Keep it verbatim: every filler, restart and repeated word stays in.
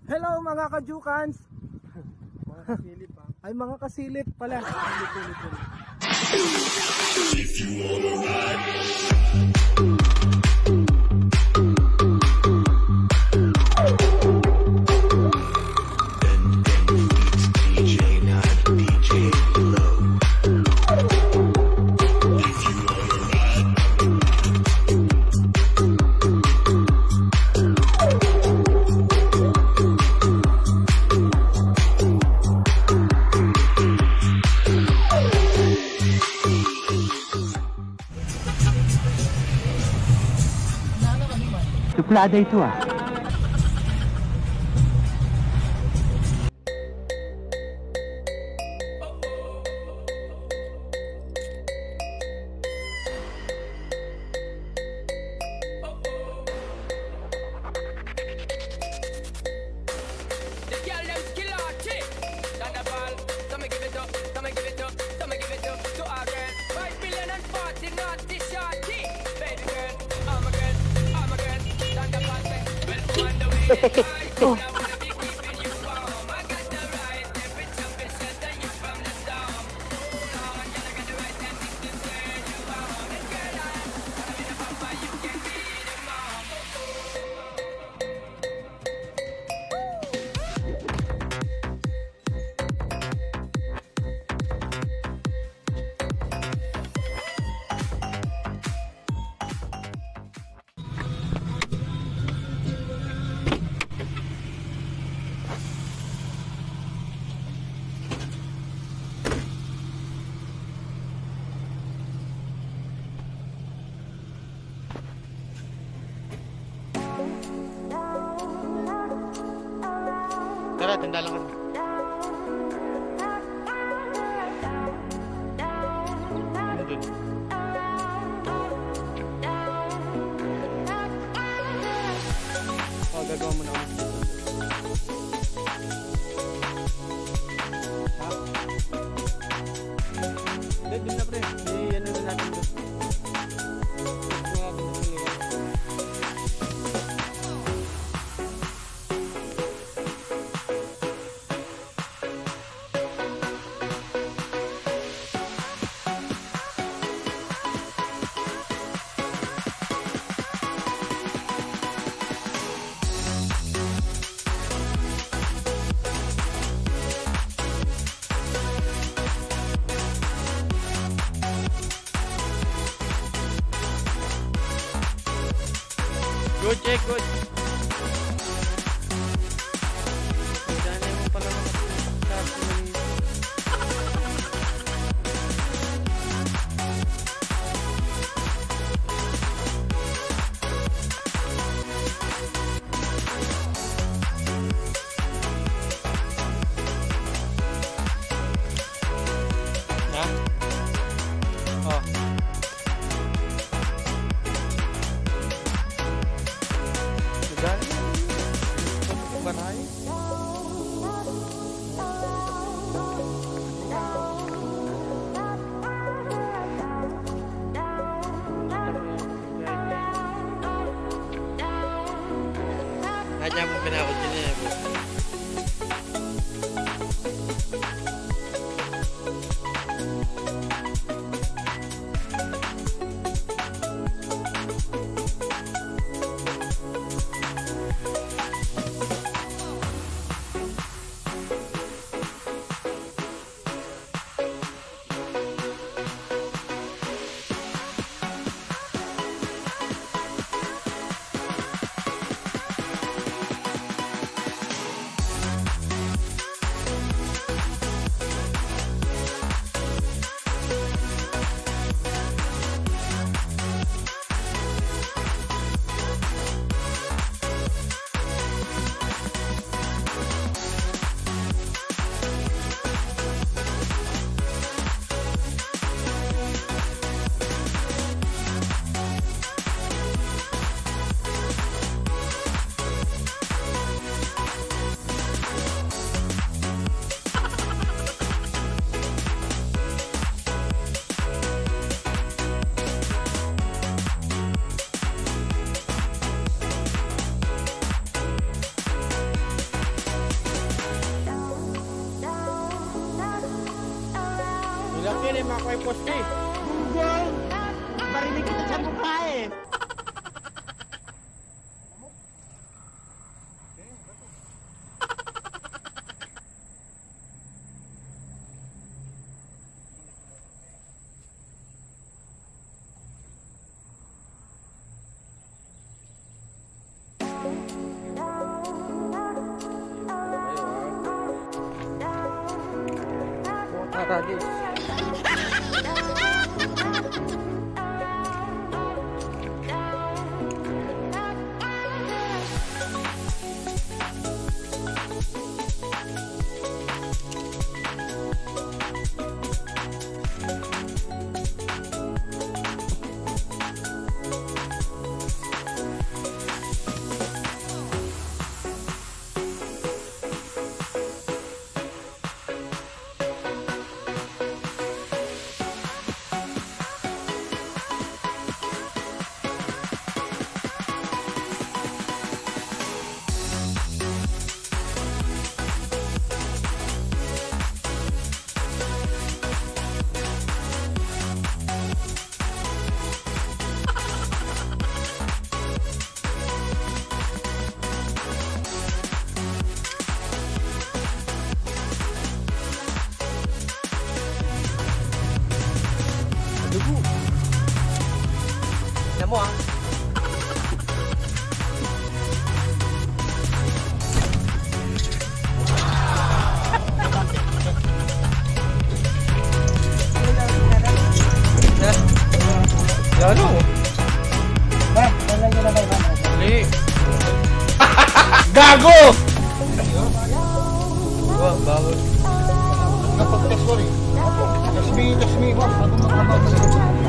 Hello, mga kajukans! Mga kasilip, ha? Ay, mga kasilip pala. Suplada itu, ah. The girl dem skill artist. Thunderball, come and give it up, come and give it up, come and give it up to our girl. Five billion and forty naughty shorty. Baby girl, I'm a girl, I'm a girl. Thunderball say, well, on the way. I wanna be keeping you warm. I got the right temperature, be shelter you from the storm. Hold on, girl, I got the right tactics to turn you on. And girl, I wanna be the papa, you can be the mom. Tara, tanda lang kami. Nandun. O, gagawa mo na ako. Ha? Hindi, dun na, pre. I-ano na natin dun. Good, Jake, good. Ang dami mo pala makapagsabi ng Ha? O. Diyan. Banay. Kanya mo pinakot yun eh. Ini makoy poste. Google, barinig kita sa mukha eh. Dugu. Tingnan mo, ah. Lalo. Mali. Gago! Wa, bawal. Kapag text mo rin. Text me, text me, boss. Bago makabawal.